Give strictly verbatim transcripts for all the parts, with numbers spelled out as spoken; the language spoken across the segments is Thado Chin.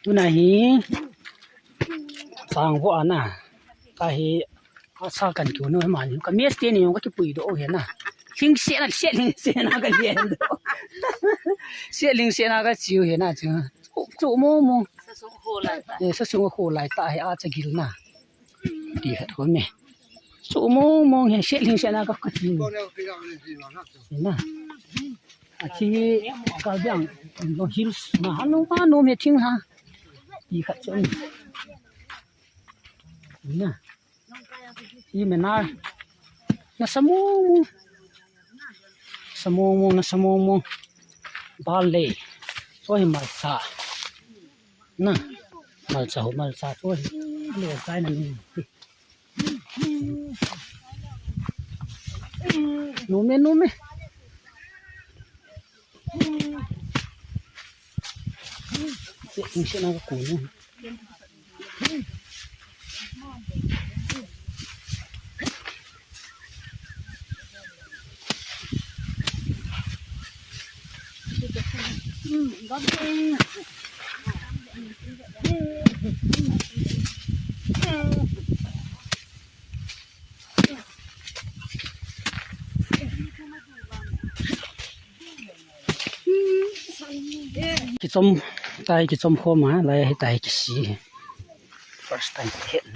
Tuna hi, sang vo ana. Ka hi, asa kan tu no mani. Ka mes te ni ka kipui do he na. Hling se na, se hling se na ka len do. Se hling se na ka chiu he na chu. Chu mo mo. Sa sung ho lai ta. Eh, sa sung ho lai ta he a cha gil na. Ti khat ko me. Chu mong mong he, se hling se na ka, ka ti. Na. A chi ka biang, lo hills na, hanu, hanu me thing ha. Ti khat chu. Na. Hi me na. Na sa mong mong. Sa mong mong, na sa mong mong. Bal le. So hi malcha. Na. Malcha ho, malcha. So hi. Le chai na ni. Nume, nume. Tingse na ka kuno. Kichom tai, kichom khom a, lai hi tai kisi. First time khen.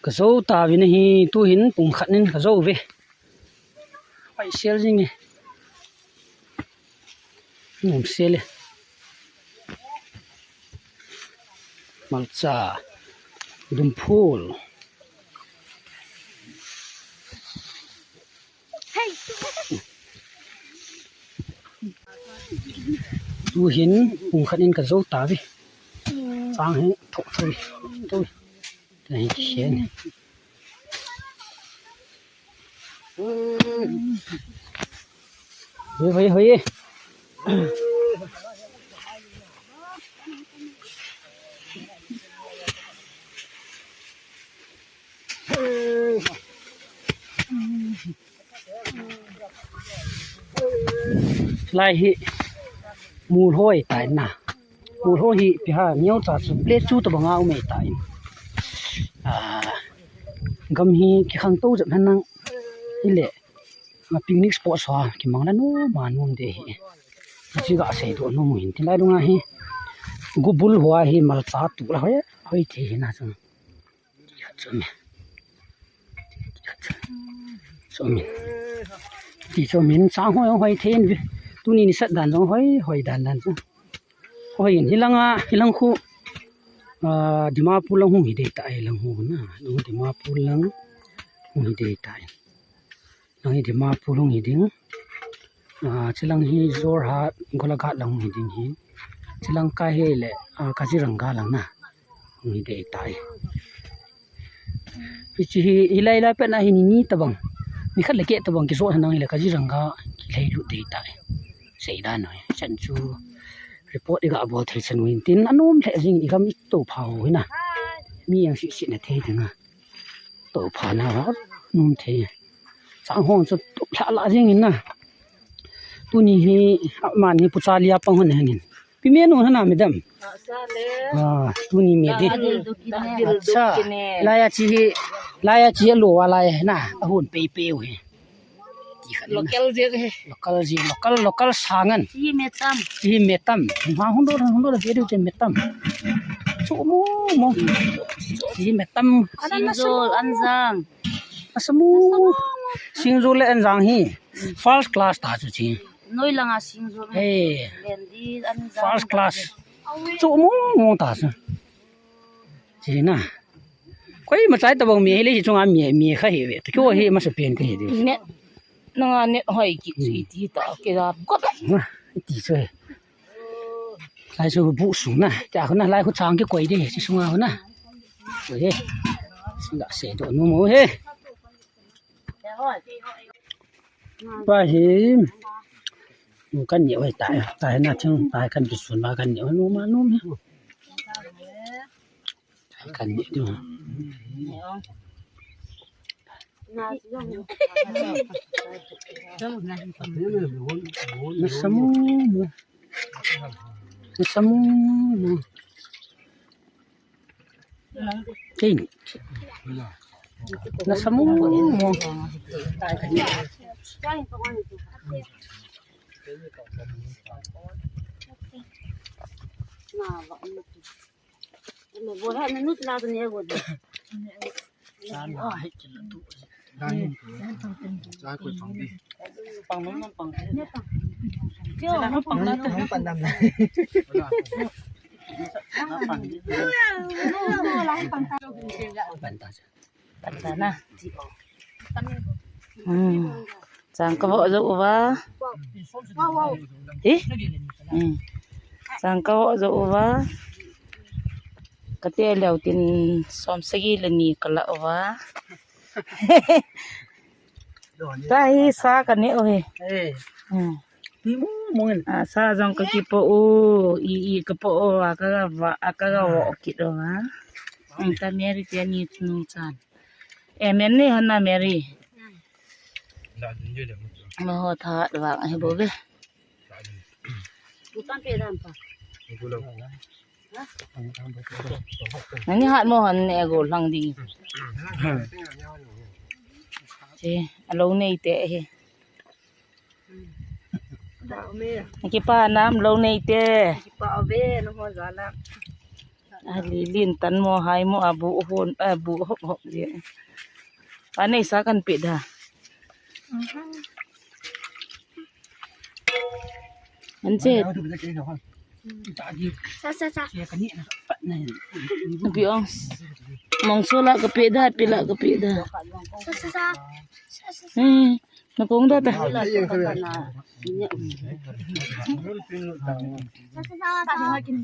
Ka jou ta vin ahi, tu hin pung khat nin ka jou ve. Pai sel jing e. Num sel e. Malcha. Dumphul. Tu hin pung khat in ka jou ta ve. Chang hi thok thoi. Thoi. Te hi khen. Hoi, hoi, hoi. Lai hi mul hoi tai na. Mul ho hi pi ha neo cha chu ple chu to banga um e tai. Ah, gam hi ki khang to jep han nang hi le. Ma picnic spot so ki mang la nu ma nu de hi. Chi ga sei do nu hin ti lai dunga hi. Gubul hua hi malcha tu la hoi hoi the hi na chu. Ti khat chu mi. Chu mi. Ti chu min sang hoi hoi thei in vi. Tuni ni sat dan jong hoi hoi dan dan chu. Hoi in hilanga hilang khu. Ah, Dimapur lang hung hi dei ta ai lang hu na. Lang Dimapur lang hung hi dei ta ai. Lang hi Dimapur hung hi ding. Ah, chilang hi Jorhat, Golaghat lang hung hi ding hi. Chilang kai hi le, ah, Kaziranga lang na. Hung hi dei tai. Hichi hi, hilai lai pet na hi ni ni tabang. Ni khat le keh tabang kijo hanang hi le Kaziranga kilhei lut dei tai. Sei dan noi. Chan chu report i ga bol thei chan win tin anom le jing i gam i to phau hi na. Mi yang si si na thei ding a. To pha na va num thei. Sang hong chu tup lha la jing in na. Tuni hi, ah, man hi pucha lia pang hon hen in. Pi me nu hana madam. Ah, tuni me di. Acha. Laya chi hi, laya chi hi lo wa lai na. Ahun pei pei u hi. Local jeng he. Local jeng, local, local sangan. Hi metam. Hi metam. Ma hung do, hung do, dia dia metam. Chu mo, mo. Hi metam. Singjol, anjang. Asamu. Singjol le anjang hi. First class ta chu chi. Noi langa singjol. Hey. Lendi, anjang. First class. Chu mo, mo ta chu. Chi na. Koima chai tabang mi hi le hi chunga mi, mi kha hi ve. Kyo hi masa pen ka hi de. Net. Nanga net hoi ki chu iti ta ke da. Got. Na, iti chu. Lai chu bu su na. Kya khu na lai khu chang ki koi de. Chi sunga khu na. Koi he. Sila se do nu mo he. Pa hi. Nu kan ni oi ta. Ta na thing ta kan bi sun ma kan ni nu ma nu mi. Kan ni du. Na samu mu. Nasa mong mong. Kei ni. Nasa mong mong. Hmm. Chang ka vo jo uva. Hi? Hmm. Chang ka vo jo uva. Ka te leo tin som sagi le ni ka la uva. Ta hi sa ka ne o hi. Hmm. Ah, sa jong ka kipo o, i, i ka po o, a ka ga va, a ka ga vo kit o ha. Hmm, ta Mary te ni nu chan. E men ni hana Mary. Ma ho tha wa he bo ve. Nani hat mo han ne go lang ding. Che, alo nei te he. Kipa nam lo nei te. Kipa ave no ho jala. A li lin tan mo hai mo a bu hon, a bu hop hop je. A nei sa kan pe da. An che. Sa, sa, sa. Bi ong. Mong so la ka pe da, pe la ka pe da. Sa, sa, sa. Sa, sa, sa. Hmm. Na pong da ta.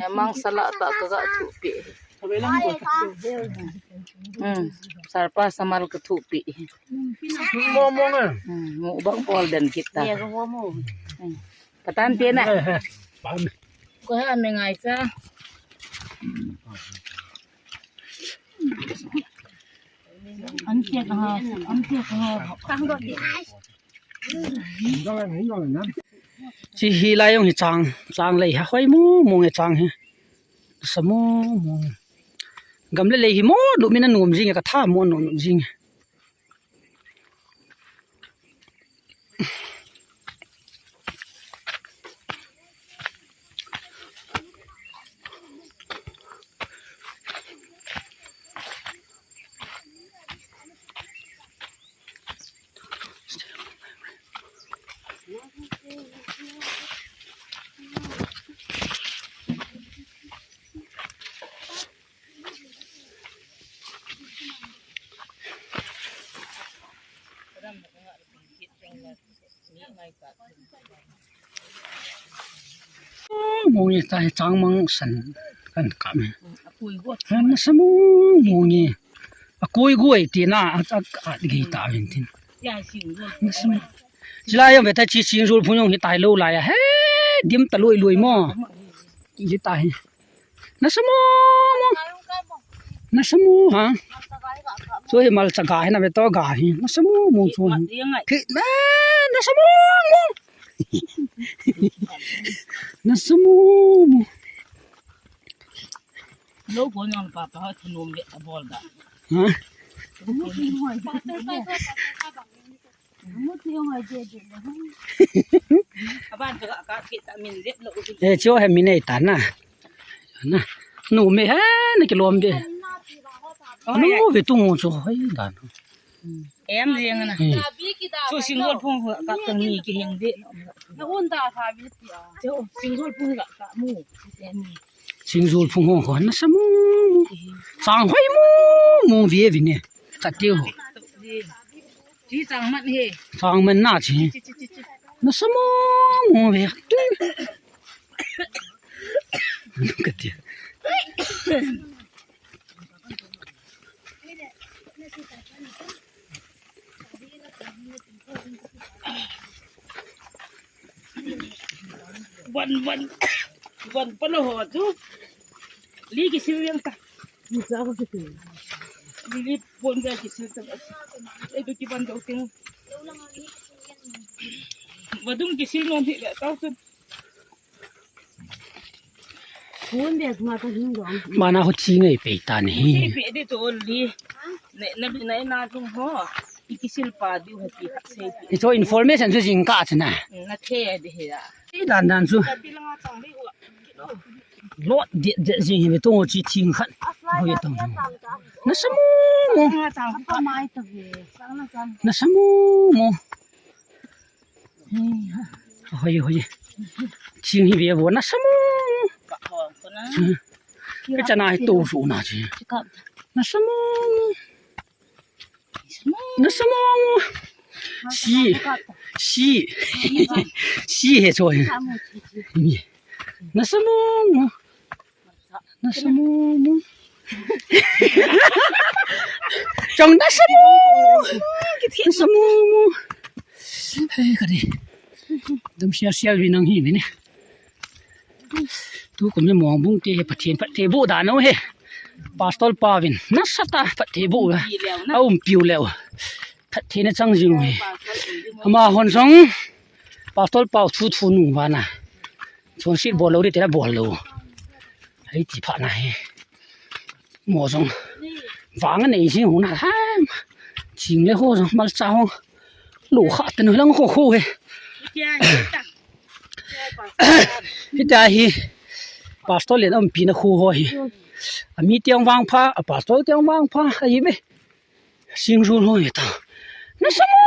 Emang sala ta ka ga thupi. Hmm. Sarpa samal ka thupi. Mo mo nga. Hmm. Mo bang pol den kita. Hmm. Patan pi na. Ko ha me ngai sa. An tia ka ha, an tia ka ha. Chi hi lai jong hi chang, chang lei ha hoi mo mo nge chang hi. Sa mo mo. Gam le lei hi mo lu min a nom jing e ka tha mo nom nom jing e. Mong ye tai chang mang san kan kam. Nasa mong mong ye. A koi goi ti na a a a gi ta vin tin. Nasa mong. Chilai jong ve ta chi sing jul phung jong hi tai lo lai a he dim ta lui lui mo. Hi ta hi. Nasa mo mo. Nasa mo ha. Chu hi malcha ga hi na ve to ga hi. Nasa mo mo chu hi. Ki na nasa mo mo. Nasa mo mo. Lo ko nang pa pa thanom ve a bol da. Ha? Eh, chu he mi nei ta na. Na. Nu me he na kilom be. Nu ve tu mo chu hoi da. Em jeng na. Chu single phone ka tong ni ki heng de. Na un da pha bi ti a. Chu single phone ka ka mu. Singjol phung hong ko nasa mong mong. Chang hoi mong mong ve ve ne. Ka teu. Chi chang man he. Chang man na chi. Nasa mong mong ve. Ka teu. Van, van, van palo ho chu. Li kisil yang ta. Ni sa ko kisil. Li li pon ga kisil ta. E du ki van do ting. Vadung kisil non hi le tau tu. Kun de ma ka hing dong. Mana ho chi ngai pe ta ni. Pe de to li. Ne na bi na na tung ho. Ikisil pa diu hati khat sei pi. Ito information chu jing ka chana. Na the de he ya. I dan dan chu. Lot de de jing hi to chi thing khat. Ho ye tong. Na samu mu. Na samu mu. Hoi hoi. Thing hi ve vo na samu. Ka chana hi to su na chi. Na samu. Na samu. Si. Si. Si he choi. Ni. Na samu. Na samu mu. Chong na samu. Na samu mu. Hey, kadi. Dum sial sial vi nang hi vi ni. Tu kum ni mong bung te he Pathen phat te bu da no he. Pastor pa vin. Na sa ta phat te bu. A um piu leo. Phat te na chang jing he. Ama hon song. Pastor pa thu thu nu va na. Chon sit bol lo ri te la bol lo. Hei ti pha na he. Mo jong. Vang nei jing hu na ha. Ching le ho jong mal cha ho. Lo kha ten lang ho ho he. Hita hi. Pastor len am pi na khu ho hi. A mi tiang vang pha, a pastor tiang vang pha, a hi ve. Sing ru lo ye ta. Na sa mo.